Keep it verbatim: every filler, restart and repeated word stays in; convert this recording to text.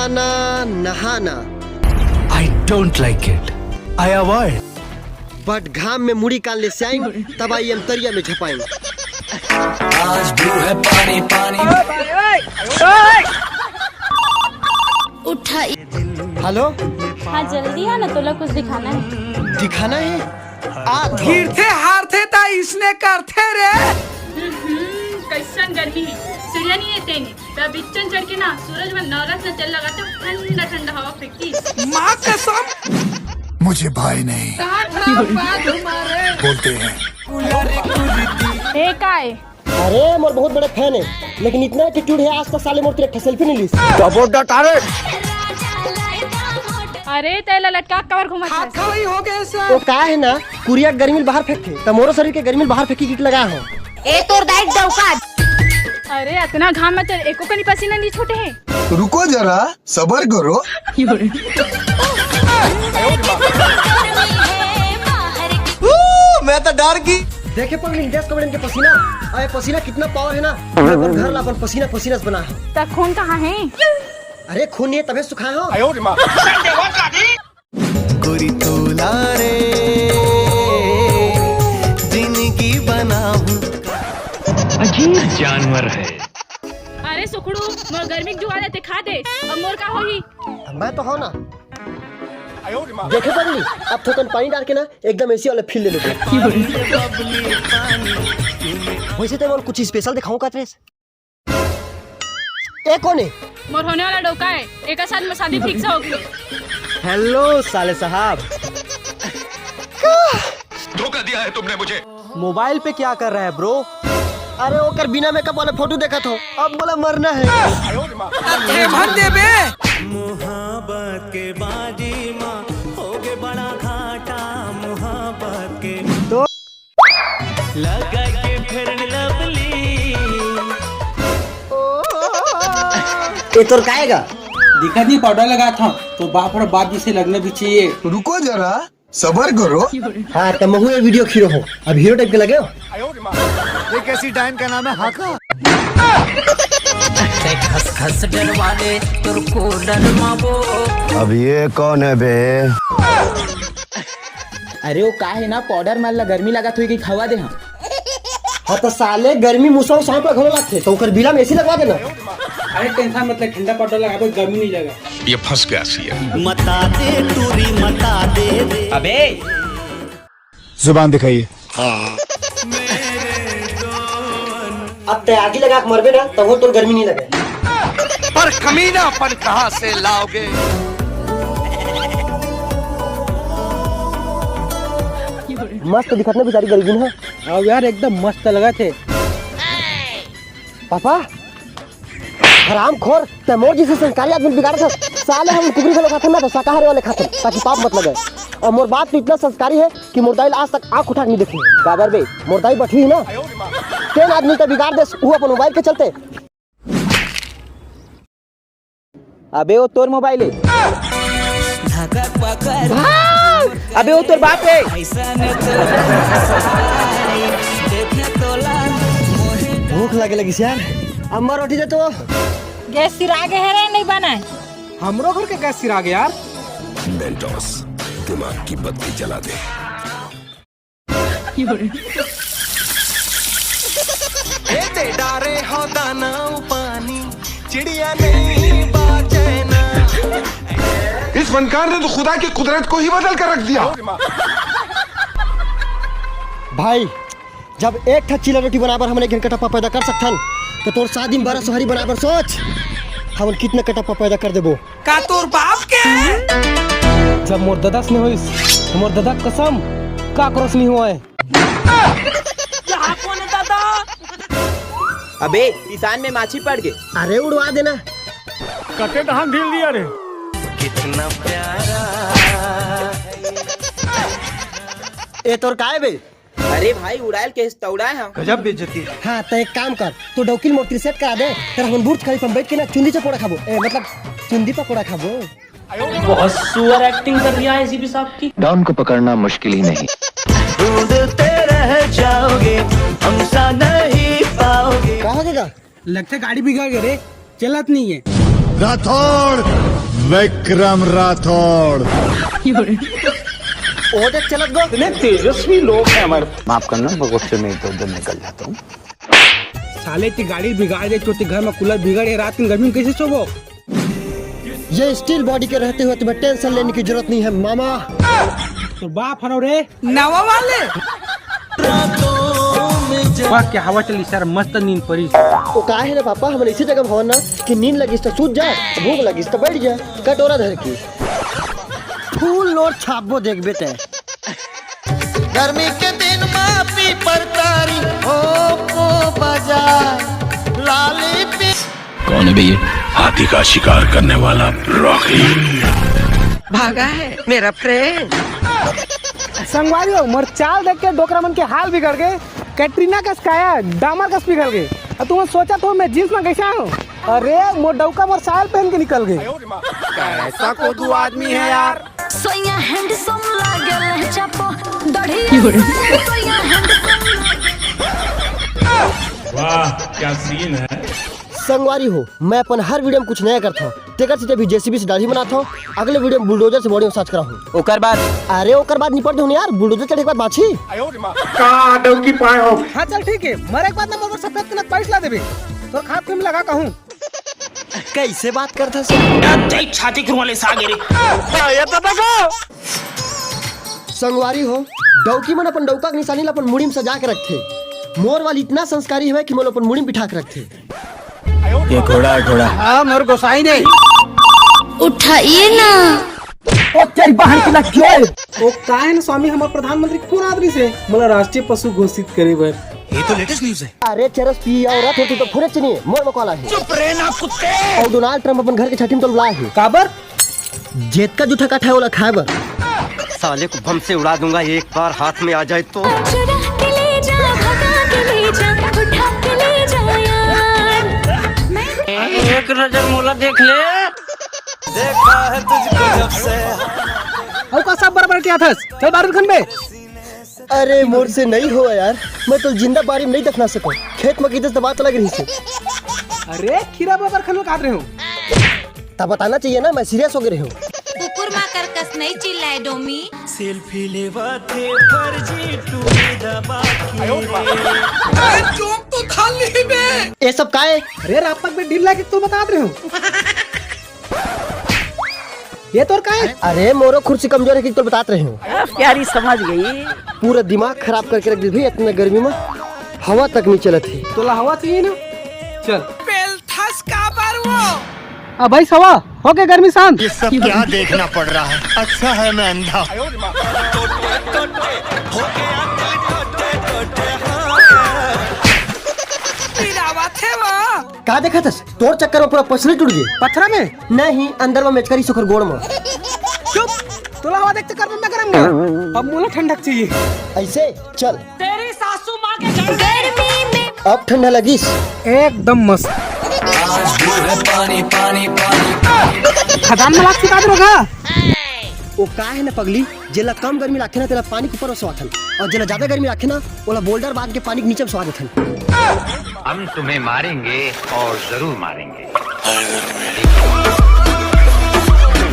ना, नहाना। I don't like it. I avoid. But घाम में मुड़ी कान ले स्याइन, तब आई एम तरिया में झपाइन। आज ब्लू है पानी पानी। उठा। हेलो। हाँ, जल्दी आ ना, तोला कुछ दिखाना है। दिखाना है? आ तो। गिरथे हारथे ता इसने करथे रे। हम्म, कैसन गर्मी है, सीढ़िया नहीं है तेने। त बिच्चन चढ़ के ना सूरज में नवरत्न तेल लगाते, ठंडा ठंडा हवा फेंकती। माँ कसम। मुझे भाई नहीं। बोलते हैं। ए काय? अरे मोर बहुत बड़े फैन है, लेकिन इतना एटीट्यूड है, आज तक साले मोर तेरे सेल्फी नहीं ली। अरे तेला लटका कवर घुमत है। खा वही हो गए सर। वो का है ना, कुरिया गर्मी बाहर फेंकते, त मोरो शरीर के गर्मी बाहर फेंकी किट लगा हो। ए तोर दाई डौका। अरे अतना घाम में चल, एको कनी पसीना नहीं छूटे है। रुको जरा, सबर करो। मैं तो डर गई। देखे पगली, देश कॉमेडियन के पसीना। अरे पसीना कितना पावर है ना, मैं अपन घर ला अपन पसीना पसीना से बना है। त खून कहाँ है? अरे खून नहीं है तबे सुखाए हो। गोरी तोला रे जिंदगी बनाऊं। अजीब जानवर है। अरे सुखड़ू, मोर गर्मी के जुगाड़ ते खा दे। अब मोर का होही? मैं तो हो ना। देखे पगली, अब थोकन पानी डाल के ना एकदम एसी वाला फील ले लेते। वैसे तो मोर कुछ स्पेशल दिखाऊं का ड्रेस। ए कोने? मोर होने वाला डोका है, एक साथ में शादी फिक्स हो गई। हेलो साले साहब। धोखा दिया है तुमने मुझे। मोबाइल पे क्या कर रहा है ब्रो? अरे ओकर बिना मेकअप वाला फोटो देखा थो, अब बोला मरना है। अरे भर दे बे। मोहब्बत के बाजी माँ हो गए बड़ा घाटा मोहब्बत के। तो लगा के फेयर लवली। ये तोर काएगा? दिक्कत नहीं, पाउडर लगा था तो बाप और बाप जी से लगना भी चाहिए। रुको जरा, सबर करो। हाँ, तो महू ये वीडियो हीरो हो, अब हीरो टाइप के लगे हो। ये कैसी डाइन का नाम है, हाका? खस खस डरवाले तोर को डरमाबो। अब ये कौन है बे? अरे वो का है ना, पाउडर मार ला, गर्मी लगा थोड़ी की खवा दे हम। हाँ तो साले गर्मी मुसवा सांप ला घलो लागथे, तो ओकर बिला में एसी लगवा देना। अरे टेंशन मत ले, ठंडा पाउडर लगा दो, गर्मी नहीं लगा। ये फंस गया सीएम। मता दे टूरी मता दे रे। अबे जुबान दिखाइए। अब ते आगी लगा के मरबे ना, तब वो तोर गर्मी नहीं लगे। पर कमीनापन कहाँ से लाओगे? मस्त दिखत ना बेचारी गरीबी ना। अब यार एकदम मस्त लगा थे। पापा, हरामखोर, ते मोर जैसे संस्कारी आदमी बिगाड़त हस। साले हम कुकरी घलो खाथन ना, तो शाकाहारी वाले खाथन, ताकि पाप मत लगे। और मोर बाप तो इतना संस्कारी है कि मोर दाई ल आज तक आँख उठा के नहीं देखे। काबर बे, मोर दाई बठवी ना। तेन आदमी तो बिगाड़ देस, वो अपन मोबाइल के चलते। अबे वो तोर मोबाइल है। भाग! अबे वो तोर बाप है। भूख लगे लगी यार, अम्मा रोटी दे तो। गैस सिरा गे है रे, नहीं बना है। हमरो घर के गैस सिरा गे यार। मेंटोस, दिमाग की बत्ती जला दे। ए ते डारे हो दाना पानी, चिड़िया नहीं बाचे ना। इस फनकार ने तो खुदा की कुदरत को ही बदल कर रख दिया। भाई, जब एक ठा चीला रोटी बनाए बर हमन एक झन कटप्पा पैदा कर सकथन, तो तोर शादी में बारह सोहारी बनाए बर सोच, हमन कितना कटप्पा पैदा कर देबो। का तोर बाप के? जब मोर ददस ने होइस, तो मोर ददा कसम काकरोस नहीं होए। अबे, पिसान में माछी पड़ गे। अरे, उड़वा देना। कते डहान ढील दिया रे। कितना प्यारा। ए, तोर काय बे? अरे भाई, उड़ायल के त उड़ाए हम। गजब बेइज्जती। हाँ, तो एक काम कर, तू डौकी ल मोर तीर सेट करा दे, तेरा हम बुर्ज खलीफा में बैठ के ना चुंदी चकोड़ा खाबो, ए, मतलब चुंदी पकोड़ा खाबो। बहुत सुअर एक्टिंग कर रही है एसीपी साहब की। डॉन को पकड़ना मुश्किल ही नहीं। ढूंढते रह जाओगे, हमसा नहीं पाओगे। का हो गया? लगता गाड़ी बिगड़ गई रे, चलत नहीं है। राठौड़, विक्रम राठौड़। ओदे चलत गो। इतने तेजस्वी लोग हैं हमारे। माफ करना, मैं गुस्से में इधर उधर निकल जाता हूँ। साले की गाड़ी बिगाड़ दे, चोटी घर में कूलर बिगड़ है, रात की गर्मी में कैसे सोबो? ये स्टील बॉडी के रहते हुए तुम्हें टेंशन लेने की जरूरत नहीं है मामा। तो बाप हनो रे। नवा वाले। वाह, क्या हवा चली सर, मस्त नींद पड़ी। वो का है ना पापा, हमन ऐसी जगह भवन ना कि नींद लगिस तो सूत जा, भूख लगिस तो बैठ जा, कटोरा धर के। फूल नोट छापबो देखबे ते। गर्मी के दिन मा पीपर तारी हो को बजा लाली पी कौन है भैया? हाथी का शिकार करने वाला रॉकी। भागा है मेरा फ्रेंड। संगवारी हो, मोर चाल देख के डोकरा मन के हाल बिगड़ गए। कैटरीना कस काया, डामर कस पिघल गए। अब तुम सोचा तो मैं जींस में कैसे आऊँ? अरे मोर डौका मोर सायल पहन के निकल गए। ऐसा कोदू आदमी है यार। सोया हैंडसम लागल है चापो, दढ़िया सोया हैंडसम। वाह, क्या सीन है। संगवारी हो, मैं अपन हर वीडियो में कुछ नया करता हूँ। तेकर से अभी जेसीबी से दाढ़ी बनाता हूँ, अगले वीडियो में बुलडोजर से बॉडी मसाज करा हूँ। ओकर बाद अरे ओकर बाद निपट दो यार, बुलडोजर चढ़े के बाद बाछी। का डौकी पाए हो? हाँ चल ठीक है, मरे के बाद ना मोर सफेद कनक पैसा ला देबे, तोर खाद में लगा कहूँ। कैसे बात करता छाती क्यों वाले सागे रे। संगवारी हो, डौकी मन अपन डौका के निशानी ला अपन मुड़ी में सजा के रखथे। मोर वाली इतना संस्कारी हवे कि मोला अपन मुड़ी में बिठा के रखथे। ये घोड़ा है, घोड़ा। हाँ, मोर गोसाई नहीं। उठाइए ना। ओ तेरी बहन की लग गई। ओ काहे न स्वामी, हमार प्रधानमंत्री कोन आदमी से मोला राष्ट्रीय पशु घोषित करे बर? ये तो लेटेस्ट न्यूज है। अरे चरस पी और तू तो फुरे चनी मोर मकाला है। चुप रहे ना कुत्ते। और डोनाल्ड ट्रंप अपन घर के छठी में तो बुलाए है। काबर? जेतका जूठा काठा है ओला खाए बर। साले को बम से उड़ा दूंगा एक बार हाथ में आ जाए तो। चुरा के ले जा, भगा के ले जा, उठा के ले जा यार। एक नजर मोला देख ले। देखा है तुझको जब से। और का सब बराबर क्या था? चल बारूद खन बे। अरे मोर से नहीं हो यार, मैं तो जिंदा बारी में नहीं दफना सकूं। खेत में गिरस तो बात अलग रही से। अरे खीरा बबर खन काट रहे हो। तब बताना चाहिए ना, मैं सीरियस हो गए हूँ। कुकुर माकर कस नहीं चिल्लाए डोमी। सेल्फी लेवा थे फर्जी टूली दबा के। अरे जोक तो खाली बे। ये सब काहे? अरे रापक में ढील लाके तू बता रहे हो। ये तोर का है? अरे मोरो खुर्सी कमजोर है कि तो बतात रहे हूँ। प्यारी समझ गई। पूरा दिमाग खराब करके रख दी भाई, इतना गर्मी में हवा तक नहीं चलत है। तोला हवा चाहिए ना? चल। पेलथस काबर वो? अब भाई सवा हो गए गर्मी शांत। ये सब क्या देखना पड़ रहा है? अच्छा है मैं अंधा। पिरावत है वो। का देखा था? तोर चक्कर में पूरा पसली टूट गई। पथरा में? नहीं, अंदर में मेचकरी सुखर गोड़ में। चुप। तोला हवा देख चक्कर में मैं गरम गया। अब मोला ठंडक चाहिए। ऐसे चल। तेरी सासू माँ के घर गर्मी में अब ठंडा लगिस। एकदम मस्त। पानी पानी पानी। खदान में लाग सिखा दे रहा। वो का है ना पगली, जेला कम गर्मी लाखे ना तेला पानी के ऊपर में स्वाथन, और जेला ज्यादा गर्मी लाखे ना ओला बोल्डर बांध के पानी के नीचे में स्वाथन। हम तुम्हें मारेंगे और जरूर मारेंगे।